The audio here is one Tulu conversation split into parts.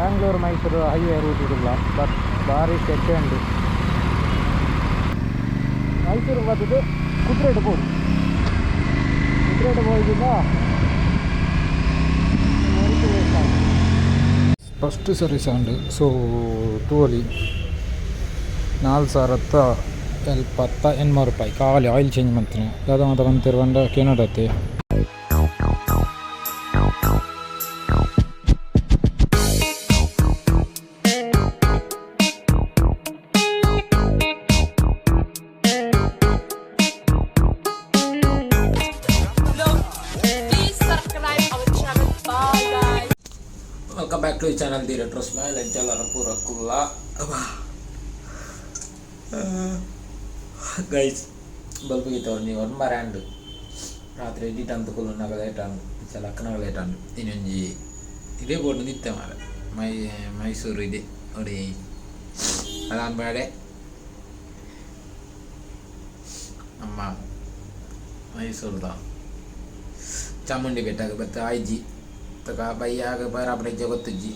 ಬ್ಯಾಂಗ್ಳೂರು ಮೈಸೂರು ಹೈವೇ ರೂಟ್ ಇಡಲ್ಲ, ಬಟ್ ಭಾರಿ ಶೆಡ್ಡೆ ಉಂಡು. ಮೈಸೂರು ಬತ್ತದು ಕುದುರೆಡ್ ಬೋಡು, ಕುದುರೆಡ್ ಪೋಯಿಜಿಂಡ ಫಸ್ಟ್ ಸರ್ವಿಸ್ ಆಂಡ್. ಸೊ ತೂವೊಲಿ, ನಾಲ್ ಸಾವಿರತ್ತ ಎಲ್ಪತ್ತ ಎಣ್ಮ ರೂಪಾಯಿ ಖಾಲಿ ಆಯಿಲ್ ಚೇಂಜ್ ಮಂತಿನ. ದಾದ ಮಾತ ಪಂತೆರ್ ಪಂಡ ಕೇನೊಡತ್ತೆ. Please subscribe our channel. Bye guys. Welcome back to channel the retro smile. ಎಂಚಲ್ಲಾರ ಪೂರ ಕುಲ್ಲ ಗೈಸ್? ಬಲ್ಪುಗಿತ್ತವ್ರು ನೀವು ಒನ್ಮರ ಆಂಡ್ ರಾತ್ರಿ ಎಡಿಟ್ ಅಂತ ಕುಲ್ಲುನಾಗ ಲೇಟ್ ಆಂಡ್, ಇಂಚ ಲಕ್ಕನಾಗ ಲೇಟ್ ಆಂಡ್. ಇನ್ನೊಂಜಿ ಇದೇ ಬೋರ್ಡ್ ನಿತ್ತೆ ಮಾರೆ, ಮೈಸೂರು ಇದೆ ನೋಡಿ. ಅದಾನ್ ಬೇಡೆ ನಮ್ಮ ಮೈಸೂರುದ ಚಾಮುಂಡಿ ಬೆಟ್ಟಾಗ ಬತ್ತ ಆಯ್ಜಿ ತಕ ಬಯ್ಯಾಗ ಬರಾಬರ ಇಜ್ಜ ಗೊತ್ತಿಜ್ಜಿ.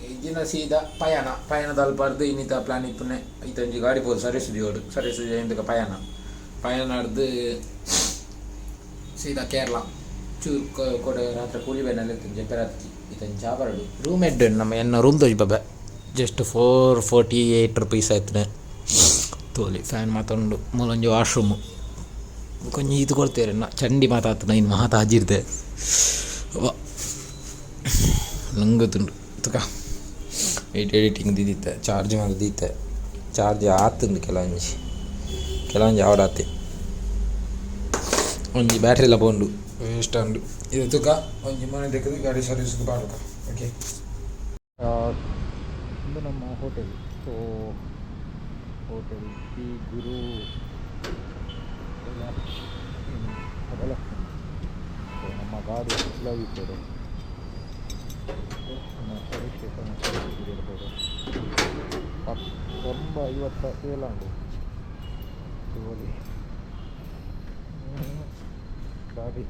ಇಜ್ಜಿನ ಸೀದಾ ಪಯಣ. ಪಯಣದಲ್ಲಿ ಇನ್ನಿತ ಪ್ಲಾನ್ ಇಪ್ಪುನೆ. ಐತೊಂಜಿ ಗಾಡಿ ಪೋದು ಸರ್ವಿಸ್ ದಿಯೋಡು, ಸರ್ವಿಸ್ ಇಂದಕ ಪಯಣ. ಪಯಣ ನಡ್ದು ಸೀದಾ ಕೇರಳ. ಚೂರು ಕೊಡ ರಾತ್ರಿ ಕೂಲಿ ಬೆನ್ನಲ್ಲಿ ಜಪ್ಪೆರಾತ್ರಿ ಇತೊಂಜಿ ಚಾಬರಡು ರೂಮ್ ಎಡ್ ನಮ್ಮ ಎನ್ನ ರೂಮ್ ತೋಜಿ ಬಾಬೆ. ಜಸ್ಟ್ 448 ರುಪೀಸ್ ಆಯ್ತನೆ. ತೋಲಿ, ಫ್ಯಾನ್ ಮಾತೊಂಡು, ಮೂಲೊಂಜಿ ವಾಶ್ರೂಮು ಕೊಂಚ ಇದು ಕೊಡ್ತೇವೆ. ಚಂಡಿ ಮಾತಾತ್ನ ಇನ್ನು ಮಾತಾ ಆಜಿರ್ದೆ ಲಂಗತುಂಡು. ತುಕ ಎಡಿಟಿಂಗ್ ದೀದಿತ್ತೆ, ಚಾರ್ಜ್ ಮಾತ ದೀತೆ. ಚಾರ್ಜ್ ಆತುಂಡು ಕೆಲವೊಂಜಿ, ಕೆಲವೊಂಜಿ ಆವಡಾತೆ. ಒಂಜಿ ಬ್ಯಾಟ್ರಿಲ ಪೋಂಡು, ವೇಸ್ಟ್ ಉಂಡು ಇದು. ತುಕ ಒಂಜಿ ಮನೆ ತೆಗೆದು ಗಾಡಿ ಸರ್ವಿಸ್ಗೆ ಪಾಡುಕ. ಓಕೆ. ಇದು ನಮ್ಮ ಹೋಟೆಲ್. ಸೊ ಹೋಟೆಲ್ ಶ್ರೀ ಗುರು ಲಕ್ಷ್ಮಿ. ಸೊ ನಮ್ಮ ಗಾಡಿ ಇದ್ದಾರೆ. ನಮ್ಮ ಸರ್ವಿಸ್ ಸ್ಟೇಷನ್ ಸರ್ವಿಸ್ ಇರ್ಬೋದು. 9:57 ಉಂಟು. ತೂವೊಲಿ ಗಾಡಿ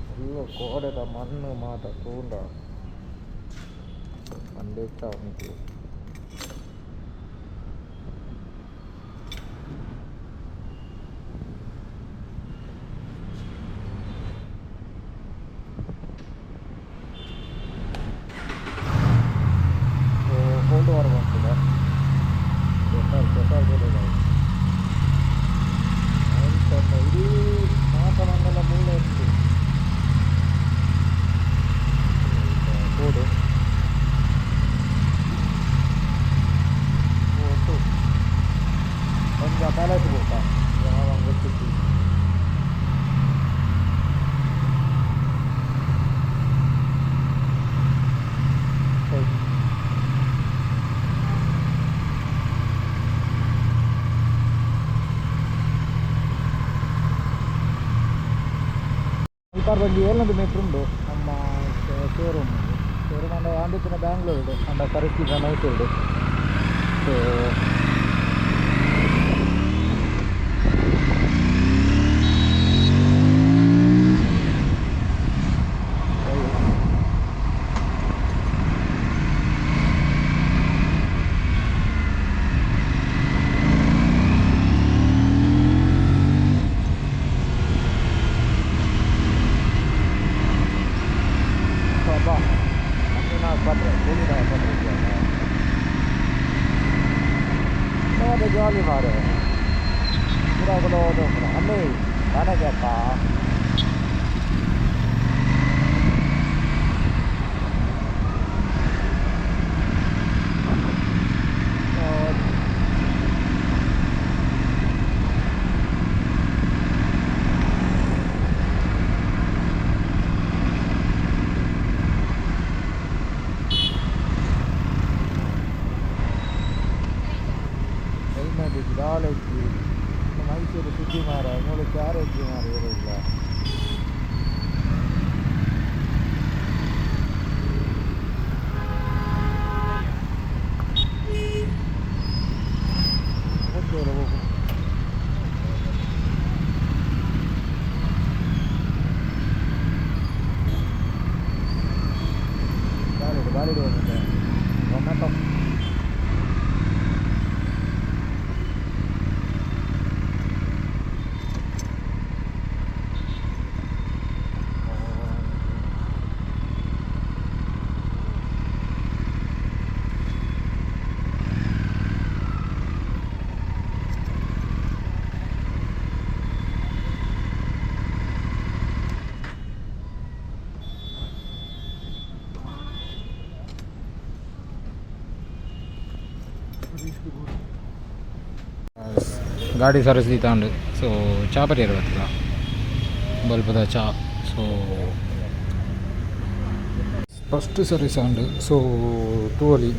ಫುಲ್ಲು ಕೋಡೆದ ಮಣ್ಣು ಮಾತ ತೂಂಡ ಪಂಡೆತ್ತ ನಿಕ್ಲು. ಸೊ ಕೋಲ್ಡ್ ವಾರ್ ಬಂತದ ಪೆಟ್ರೋಲ್ ಪೆಟ್ರೋಲ್ ಬೆಲೆ ಎಂತ ಇಡೀ ಮಾತ ಮಣ್ಣೆಲ್ಲ ಮೂಲೆ ಇತ್ತು ಕೋಡು ಒಟ್ಟು ಒಂಜ ಪ್ಯಾಲೇಸ್ ಬೋಟ ಯಾವ ಗೊತ್ತಿತ್ತು. ಸರಿ. ಅಲ್ಪಾರ್ ಒಂಜಿ ಏಳ್ನದು ಮೀಟ್ರ್ ಉಂಡು ನಮ್ಮ ಶೋರೂಮ್. ಶೋರೂಮ್ ಅಂಡ ಆಂಡಿತ್ತಿನ ಬ್ಯಾಂಗ್ಳೂರ್ಡು ಅಂಡ ಸರ್ವಿಸ್ ಮೈಸೂರುಡು. ಸೊ ಅಬ್ಬಾ, ಅಮ್ಮಿನ ಆಸ್ಪತ್ರೆ, ಕೂಲಿನ ಆಸ್ಪತ್ರೆ ಇದೆಯಲ್ಲ. ಜಾಲಿ ಮಾರೆ ಪಿರಾಕುಡು ಅಮ್ಮಿ ದಾನೆ. ಹೆಲ್ಮೆಟ್ ಇಜ್ಜಿ, ದಾಲ ಇಜ್ಜಿ. ಮೈಸೂರು ಸುದ್ದಿ ಮಾರ ಮೂಲು ಕ್ಯಾರೇಜ್ ಮಾರ ಇಲ್ಲ. ಹೋಗು. ಗಾಡಿ ಹೋಗುತ್ತೆ ಝೊಮ್ಯಾಟೊ. ಗಾಡಿ ಸರ್ವಿಸ್ ದೀತಾಂಡು. ಸೊ ಚಾ ಪರಿಯರ ಬರ್ತದ ಬಲ್ಪದ ಚಾ. ಸೊ ಫಸ್ಟ್ ಸರ್ವಿಸ್ ಆಂಡು. ಸೊ ತೂವಲಿ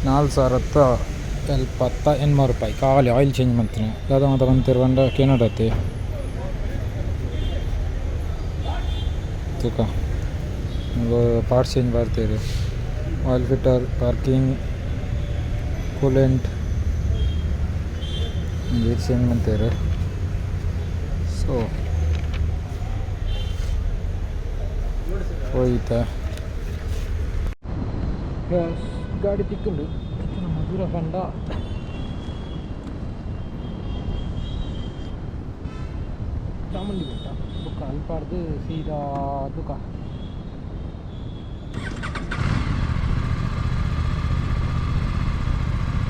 ನಾಲ್ ಸಾವಿರತ್ತ ಎಲ್ಪತ್ತ ಎಣ್ಮ ರೂಪಾಯಿ ಖಾಲಿ ಆಯಿಲ್ ಚೇಂಜ್ ಮಂತನೆ. ದಾದ ಮಾತ ಬಂತಿರು ಪಂಡ ಕೇನಡತ್ತೆ ತೂಕ ಪಾರ್ಟ್ಸ್ ಚೇಂಜ್ ಬರ್ತೀರಿ. ಆಯಿಲ್ ಫಿಲ್ಟರ್, ಪಾರ್ಕಿಂಗ್ ಕೂಲೆಂಟ್ ನೀರು ಚೇಂಜ್ ಮಂತೇರು. ಸೊ ಹೋಯ್ತಾ ಗಾಡಿ ತಿಕ್ಕುಂಡು. ನಮ್ಮ ದೂರ ಪಂಡ ಚಾಮುಂಡಿ ಬೆಟ್ಟ ಬೊಕ್ಕ ಅಲ್ಪಾರ್ದು ಸೀದಾ ತುಕ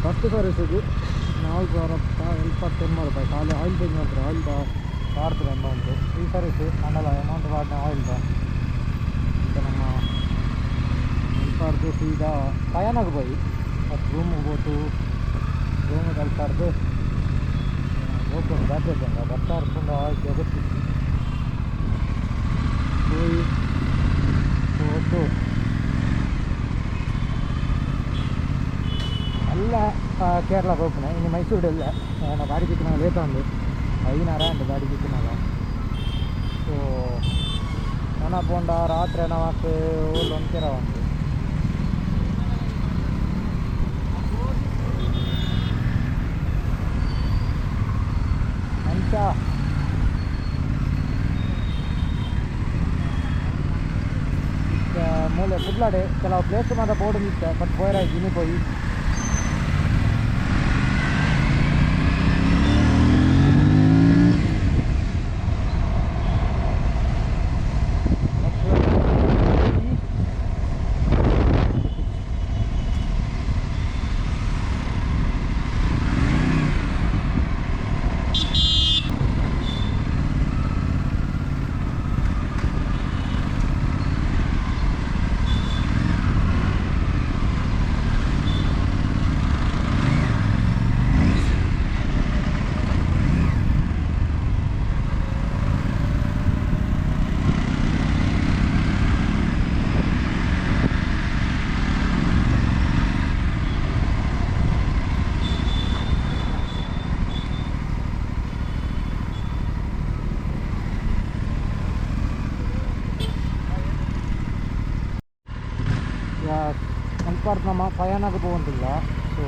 ಫಸ್ಟ್ ಸರ್ವಿಸಿಗೆ 4080 ರೂಪಾಯಿ ಖಾಲಿ ಆಯಿಲ್ ಚೇಂಜ್ ಮಾಡ್ತಾರೆ. ಆಯಿಲ್ ಪಾಡ್ತಾರೆ ಅಮೌಂಟು. ಈ ಸರ್ವಿಸ್ ಆಂಡಲ ಅಮೌಂಟ್ ಪಾಡಿನ ಆಯಿಲ್ ಈಗ ನಮ್ಮ ಅಲ್ಪಾರ್ದು ಸೀದಾ ಪಯಣಕ್ಕೆ ಪೋಯಿ ಮತ್ತು ರೂಮಿಗೆ ಪೋತು ರೂಮಿಗೆ ಅಲ್ಪಾರ್ದು ಹೋಗ್ಕೊಂಡು ಬ್ಯಾಟ್ರಿ ಬಂದ ಬರ್ತಾ ಇರ್ಕೊಂಡು ಆಯ್ತು ಗೊತ್ತಿತ್ತು ಪೋಯಿ ಹೋತು ಅಲ್ಲ ಕೇರಳ ಹೋಗ್ಪುನೆ. ಇನ್ನು ಮೈಸೂರು ಇಲ್ಲ ನಾ ಗಾಡಿ ಚಿಕ್ಕನಾಗ ಲೇಟ್ ಉಂಡು ಐನಾರ ಉಂಡು ಗಾಡಿ ಚಿಕ್ಕನಾಗ. ಸೊ ನನ ಪೋಂಡ ರಾತ್ರಿ ನಮಕ್ ಓಲ್ ಒಂತೆರ ಉಂಟು. ಅಂಚ ಮೂಲೆ ಕುಡ್ಲಾಡೆ ಕೆಲವು ಪ್ಲೇಸ್ ಮಾತ್ರ ಬೋರ್ಡ್ ನಿತ್ತೆ ಬಟ್ ಪೋಯರ ಇನಿ ಪೋಯಿ. ಅಲ್ಪಾರ್ದು ನಮ್ಮ ಪಯಣಕ್ಕೆ ಪೋವಂತಿಲ್ಲ. ಸೊ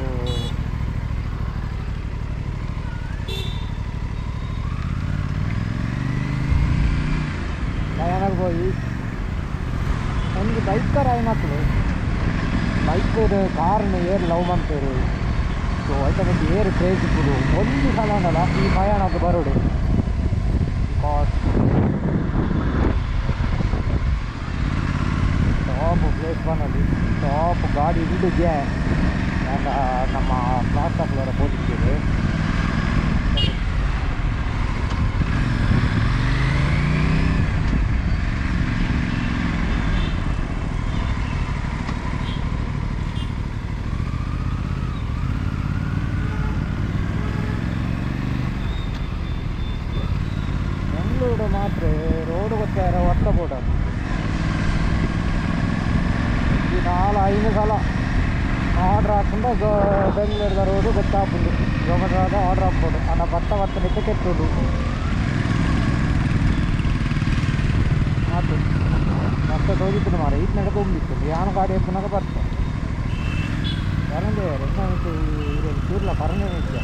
ಪಯಣಕ್ಕೆ ಪೋಯಿ ಒಂಜಿ ಬೈಕರ್ ಆಯ್ನಕ್ಲು ಬೈಕ್ ಕಾರ್ನ್ ಏರ್ ಲವ್ ಮಂತೇರು. ಸೊ ಐತ ಬಗ್ಗೆ ಏರ್ ಕ್ರೇಜ್ ಇಪ್ಪುಡು ಒಂಜಿ ಸಲ ಆಂಡಲ ಈ ಪಯಣಕ್ಕೆ ಬರೋಡು. Because top place ಪನೊಲಿ ಟಾಪ್ ಗಾಡಿ ಇಡುಗೆ ನಮ್ಮ ಕ್ಲಾಸ್ ತಕ್ಲರ ಪೋತಿದ್ದೀರಿ. ಬೆಂಗಳೂರು ಮಾತ್ರ ರೋಡ್ ಗೊತ್ತಾರ ಒತ್ತ ಬೋಡ ಈ ನಾಲ್ ಐದು ಸಲ ಆರ್ಡ್ರ್ ಹಾಕೊಂಡ ಬೆಂಗಳೂರದ ರೋಡು ಗೊತ್ತಾಪುಂಡು. ಝೊಮ್ಯಾಟೊದ ಆರ್ಡ್ರ್ ಹಾಕ್ಬೋದು ಅಣ್ಣ ಬತ್ತ ಬತ್ತ ನಿತ್ಯ ಕೆಟ್ಟುಂಡು ಆತು ಮತ್ತೆ ತೋಜಿತ್ತು ಮಾರ ಈತ್ ನಗ ತುಂಬಿತ್ತು ಯಾನ ಗಾಡಿ ಎಪ್ಪನಾಗ ಬರ್ತ ಬರಂದೆ ಎಂತ ಚೂರ್ಲ ಪರನೇ ನಿತ್ಯ.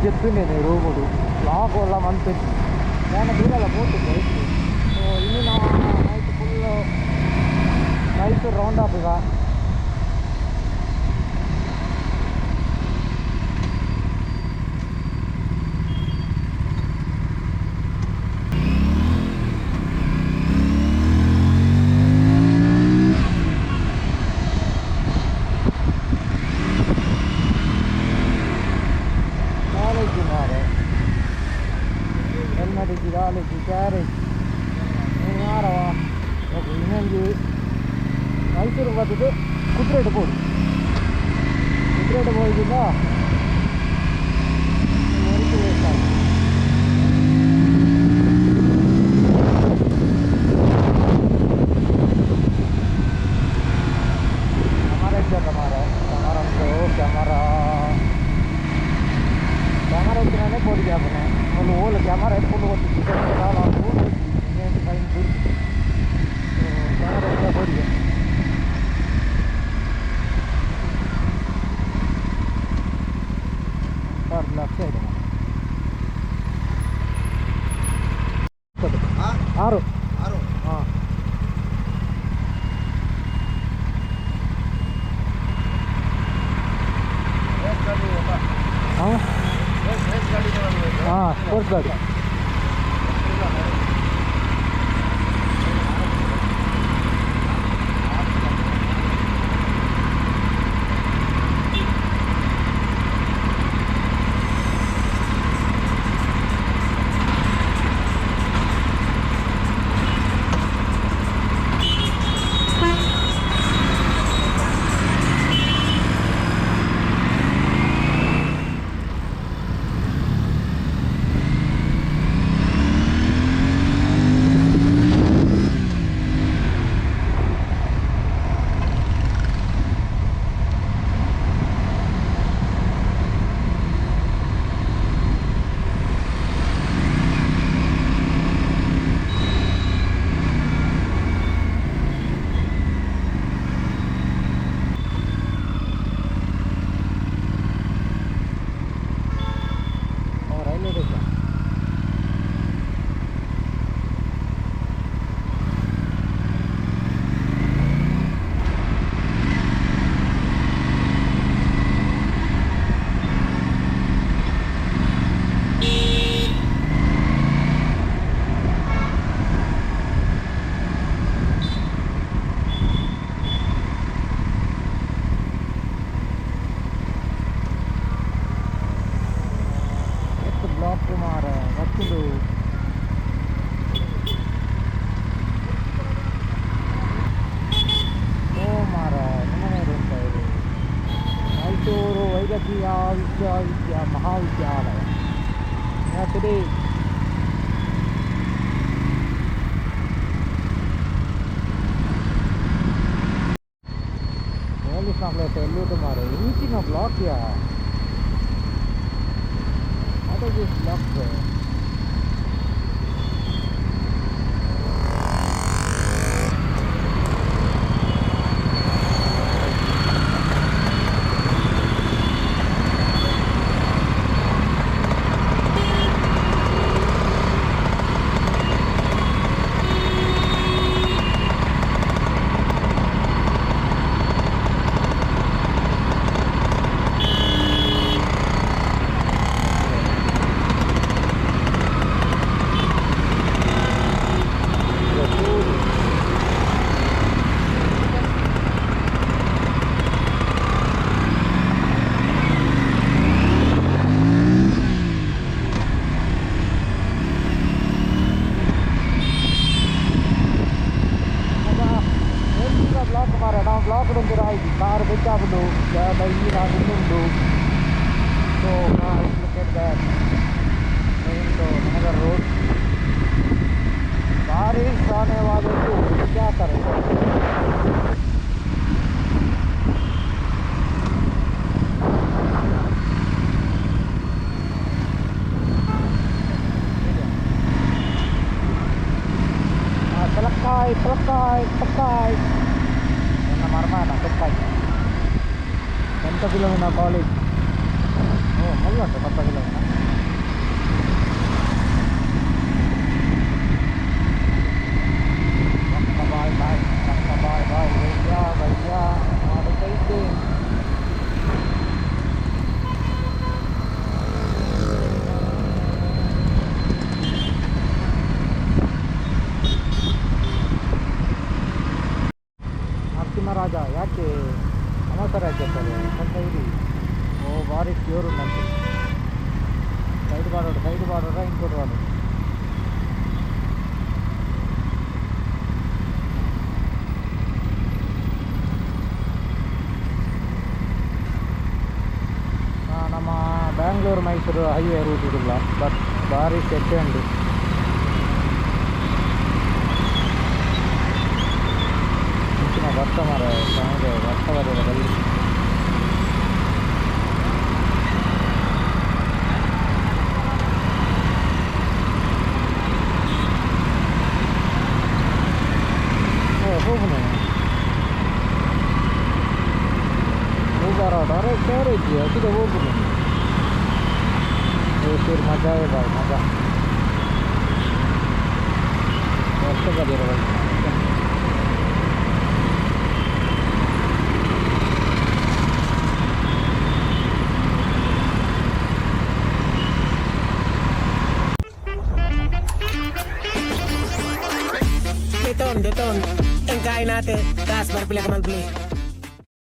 ಜೆತ್ತಿನೇನೆ ರೂಮುಡು ಲಾಗ್ ಎಲ್ಲ ಮಂತಿತ್ತು ನಾನು ದೂರಲ್ಲ ಪೋತಿದ್ದೆ ಇತ್ತು. ಸೊ ಇನ್ನು ನಾವು ನೈಟ್ ಫುಲ್ಲು ಮೈಸೂರು ರೌಂಡ್ ಆಪುಗ. ಕಾಲೇಜು ಮಾರೆ ಹೆಲ್ಮೆಟ್ ಇಜ್ಜಿ ಕಾಲೇಜು ಕ್ಯಾರೇಜ್ ಯಾರವ. ಓಕೆ, ಇನ್ನೊಂದು ಮೈಸೂರು ಬರ್ತದೆ ಕುದುರೆಡ್ ಬೋಡು. ಕುದುರೆಡ್ ಹೋಗಿದ್ದ ಕ್ಯಾಮರಾ ಇದ್ದ ಮಾರೆ, ಕ್ಯಾಮರಾ ಉಂಟು. ಕ್ಯಾಮರಾ ಕ್ಯಾಮರಾ ಇತ್ತಿನೇ ಬೋಡಿಗೆ ಆಪುನೆ ಒಂದು ಓಲು ಕ್ಯಾಮರಾ ಎತ್ಕೊಂಡು ಗೊತ್ತಿತ್ತು ಫೈನ್ ಕ್ಯಾಮರಾ ಇದ್ದ ಬೋಡಿಗೆ. ಲಕ್ಷ ಇದೆ. ಆರು ಆರು. ಹಾಂ. ಹಾಂ ಹಾಂ, ಸ್ಪೋರ್ಟ್ಸ್ ಗಾಡಿ. Railway station. Block ಮಾರ ಮತ್ತೊಂದು ಓ ಮಾರ ನಿಮ್ಮನೆ ಉಂಟ ಇದು ಮೈಸೂರು ವೈದ್ಯಕೀಯ ವಿಶ್ವವಿದ್ಯಾ ಮಹಾವಿದ್ಯಾಲಯ ಯೂನಿವರ್ಸಿಟಿ. ಪೊಲೀಸ್ ನಕ್ಲೆ ಎಲ್ಲೂಟು ಮಾರ ಇಂಚಿನ ಬ್ಲಾಕ್ ಯಾ. What is this block there? Block ಮಾರ ನಾವು ಬ್ಲಾಕ್ ಒಂದು ಆಯ್ತು ಕಾರ್ ಬೆಚ್ಚಾಪುಂಡು ಇಂಜಿನ್ ಉಂಟು. So look at that main Nagar road. ಬಾರಿಶ್ ಆನೆವಾದದ್ದು ವಿಖ್ಯಾತರು. ತಲಕ್ಕಾಯ್ ತಲಕ್ಕಾಯ್ ತಕ್ಕಾಯ್ ನನ್ನ ಮರ್ಮಾನ ತಕ್ಕಾಯ್. ಎಂತ ಫಿಲೋಮಿನಾ ಕಾಲೇಜ್. ಓ ಮುಳ್ಳುಂಟು 10 kilometre. Bye bye bye bye ಭಯ್ಯ ಭಯ್ಯ ಮಾಡುತ್ತೈತೆ. ನರಸಿಂಹರಾಜ ಯಾಕೆ ಅವಸರ ಯಾಕೆ ಸರ್? ಸ್ವಲ್ಪ ಇರಿ. ಓ ಭಾರಿ ಪ್ಯೂರ್ ಉಂಟಂತೆ. ಸೈಡ್ ಬಾಡೋಡು, ಸೈಡ್ ಬಾಡೋಡ, ಇಂಕೋಡು ಬಾಡೋಡು. ನಮ್ಮ ಬ್ಯಾಂಗ್ಳೂರು ಮೈಸೂರು ಹೈವೇ ರೂಟ್ ಇಡಲ್ಲ, ಬಟ್ ಭಾರಿ ಸೆಟ್ಟೆ ಉಂಟು. ಮುಂಚಿನ ಬರ್ತ ಮರ ಬರ್ತ ಬರೆಯಲ್ಲ ಬಲ್ಲಿ. ಓ ಹೋಗುನೆ ಹೋಗಾರ ಕ್ಯಾರೇಜ್ ಅಸಿದ ಹೋಗುನೆ. फिर मजा है भाई, मजा ವರ್ಷ ಬರೆಯಲ್ಲ ಬಲ್ಲಿ. Deton, deton. Ang kain natin. Taas, bar pila ka malbli.